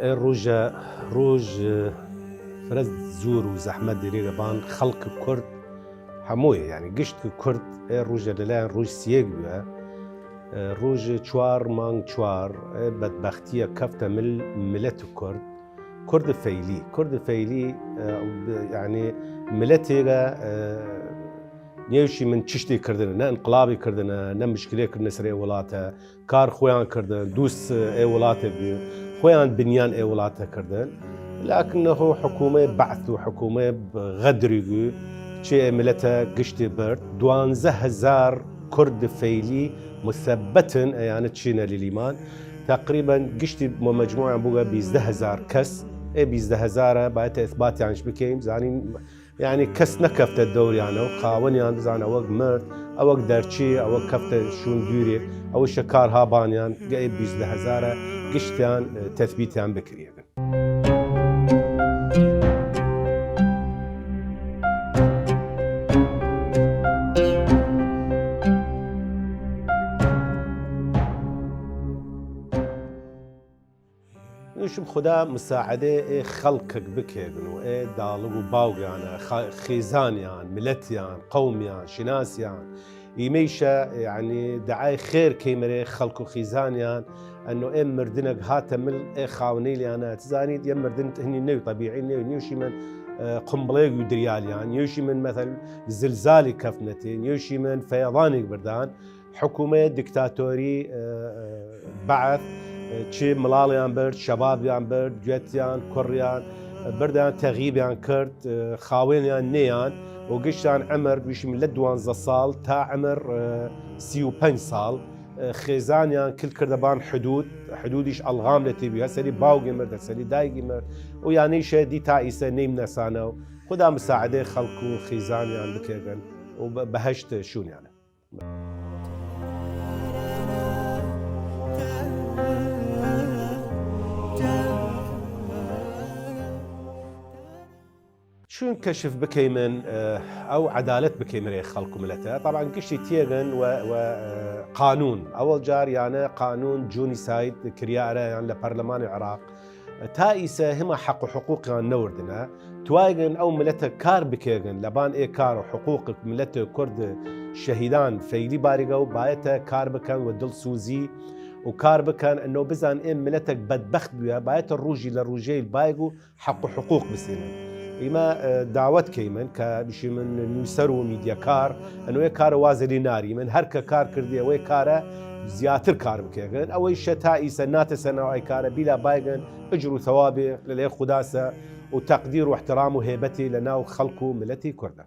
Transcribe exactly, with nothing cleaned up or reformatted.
ئێ ڕووژە، ڕووژ، ئێ، فرە زوور و زەحمەت دێرێگە بان خەڵک کورد هەمووی، یعنی گشت کورد ئێ ڕووژە لەلایەن ڕووژ سیەیگ بووە. ئێ ڕووژ چوار مانگ چوار ئێ بەدبەختیە کەفتە مل ملەت کورد، کورد فەیلی، کورد فەیلی، ئێ، یعنی ملەتێگە، ئێ، نیەوشی من چشتی کردنە، نە انقلابی کردنە، نە مشکلێ کردنە سەر ئێ وڵاتە، کار خویان کردن، دووس ئێ وڵاتێ بوین، خویان بنیان ئێ وڵاتە کردن. لەکنەهو حکومەێ بەعث و حکومەێ غەدریگ چێ ئێ ملەتە گشتی برد. دوانزە هەزار کورد فەیلی مسەبەتن، ئەیانە چینە لیلیمان. تەقریبەن گشتی مجموعیان بووە بیزدە هەزار کەس. ئێ بیزدە هەزارە بایەتە ئثباتیانش بکەیم، زانین یعنی کەس نەکەفتە دەوریانەو، خاوەنیان بزان ئەوەگ مرد، ئەوەگ دەرچی، ئەوەگ کەفتە شوون دویرێ، ئەوەشە کار هابانیان گە ئێ بیزدە هەزارە گشتیان، ئێ، تەثبیتیان بکریەگن. نوشم خودا مساعدەێ ئێ خەڵکەگ بکێگن و ئێ داڵگ و باوگانە، خا-، خیزانیان، ملەتیان، قەومیان، شناسیان، ئیمەیشە، یعنی، دعای خێر کەیمەێ خەڵک و خیزانیان، ئەنۆ ئێ مردنەگ هاتە مل ئێ خاونەیلیانە، تزانید، یە مردن هنی نەوی طبیعی نەوی، نیوشی من، ئێ، قمبڵێگ و دریالیان، نیوشی من، مەثەل، زلزالی کەفتنەتی، نیوشی من، فەیەضانێگ بردان، حکومەت دیکتاتۆری، ئێ، ئێ، بەعث، ئێ، چی مڵاڵیان برد، شەبابیان برد، گوێتیان، کوڕیان، ئێ، بردیان تەغیبیان کرد، ئێ، خاوێنیان نێیان و گشتان عمر، بیشیم لە دوانزە ساڵ تا عمر، ئێ، سی و پەنج ساڵ، ئێ، خێزانیان کل کردە بان حدود، حدودیش ئەڵغام لە تێبی، هەسەری باوگی مرد، هەسەری دایگی مرد و یانەیشە دی تا ئیسە نیم نەسانە و خودا مساعدەی خەڵک و خیزانیان بکێگن و بە-، بەهەشت شوونیانە. چوین کەشف بکەیمن، ئێ، ئەو عەدالەت بکەیمن ئێ خەڵک و ملەتە. طبعاً گشتی تیەگن و، و، ئێ، قانون. ئەوەڵ جار یانە قانون جونیساید کریارە یان لە پەرلەمان عراق. تا ئیسە هما حەق و حقوقیان نەوردنە. توایگن ئەو ملەتە کار بکێگن لەبان ئێ کار و حقوق ملەت کورد شەهیدان فەیلی باریگە و بایەتە کار بکەن و دڵسوزی و کار بکەن ئەنۆ بزان ئێ ملەتەک بەدبەخت بویە، بایەتە ڕوژی لە ڕوژەیل بایگ و حەق و حقوق بسینن. ئیمە، ئێ، داوەت کەیمن کە بشی من نووسەر و میدیەکار، ئەنۆێ کارە وازەلی ناری من هەر کە کار کردی ئەوەی کارە زیاتر کار بکێگن. ئەوەی شە تا ئیسە ناتە سەناوای کارە بیلا بایگن ئجر و ثوابێ لە لێ خوداسە و تەقدیر و احترام و هێبەتی لە ناو خەڵک و ملەتی کوردە.